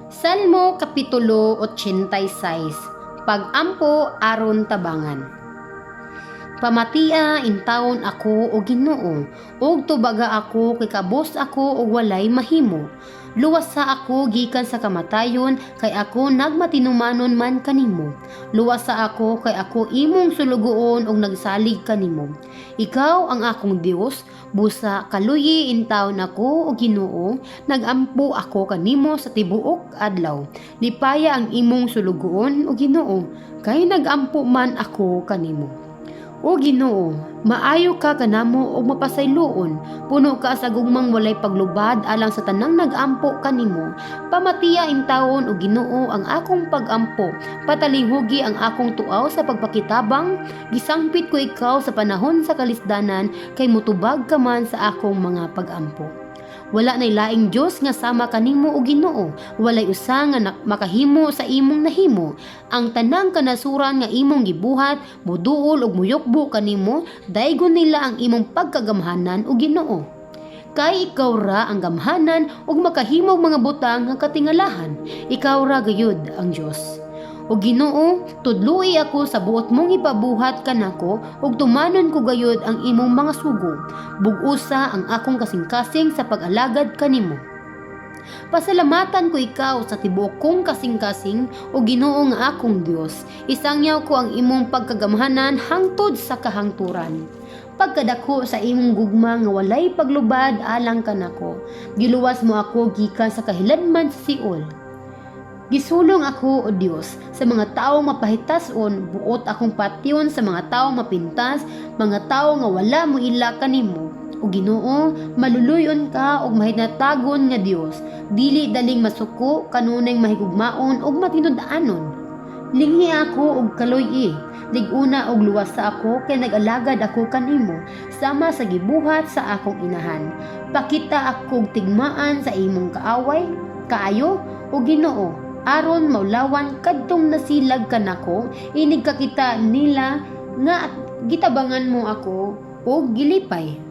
Salmo Kapitulo 86. Pag-ampo aron tabangan. Pamatia intawon ako, o Ginoo, ug tubaga ako kay kabos ako og walay mahimo. Luwasa ako gikan sa kamatayon kay ako nagmatinumanon man kanimo. Luwasa ako kay ako imong sulugoon ug nagsalig kanimo. Ikaw ang akong Dios, busa kaluyi intawon ako, o Ginoo, nagampo ako kanimo sa tibuok adlaw. Lipaya ang imong sulugoon, o Ginoo, kay nagampo man ako kanimo. O Ginoo, maayo ka kanamo ug mapasayloon. Puno ka sa gugmang walay paglubad alang sa tanang nagampo kanimo. Pamatia intawon, o Ginoo, ang akong pagampo. Patalinghugi ang akong tuaw sa pagpakitabang. Gisangpit ko ikaw sa panahon sa kalisdanan kay mutubag ka man sa akong mga pagampo. Wala nay laing Dios nga sama kanimo, o Ginoo, walay usa nga makahimo sa imong nahimo. Ang tanang kanasuran nga imong gibuhat muduol ug muyukbo kanimo, daygon nila ang imong pagkagamhanan, o Ginoo. Kay ikaw ra ang gamhanan ug makahimog mga butang nga katingalahan. Ikaw ra gayud ang Dios. O Ginoo, tudloi ako sa buot mong ipabuhat kanako ug tumanon ko gayud ang imong mga sugo. Bug-usa ang akong kasing-kasing sa pag-alagad kanimo. Pasalamatan ko ikaw sa tibuok kong kasing-kasing, o Ginoo nga akong Dios. Isangyaw ko ang imong pagkagamhanan hangtod sa kahangturan. Pagkadako sa imong gugma nga walay paglubad alang kanako. Giluwas mo ako gikan sa kahiladman sa siol. Gisulong ako, O Dios, sa mga tawo mapahitason, buot akong patyon sa mga tawo mapintas, mga tawo nga wala moila kanimo. O Ginoo, maluluyon ka ug mahinatagon nga Dios, dili daling masuko, kanunay mahigugmaon ug matinud-anon. Linghi ako og kaluy-i, lig-una og luwasa ako kay nag-alagad ako kanimo sama sa gibuhat sa akong inahan. Pakita akog tigmaan sa imong kaaway, kaayo, o Ginoo, aron maulawan kadtong nasilag kanako, inig kakita nila nga gitabangan mo ako og gilipay.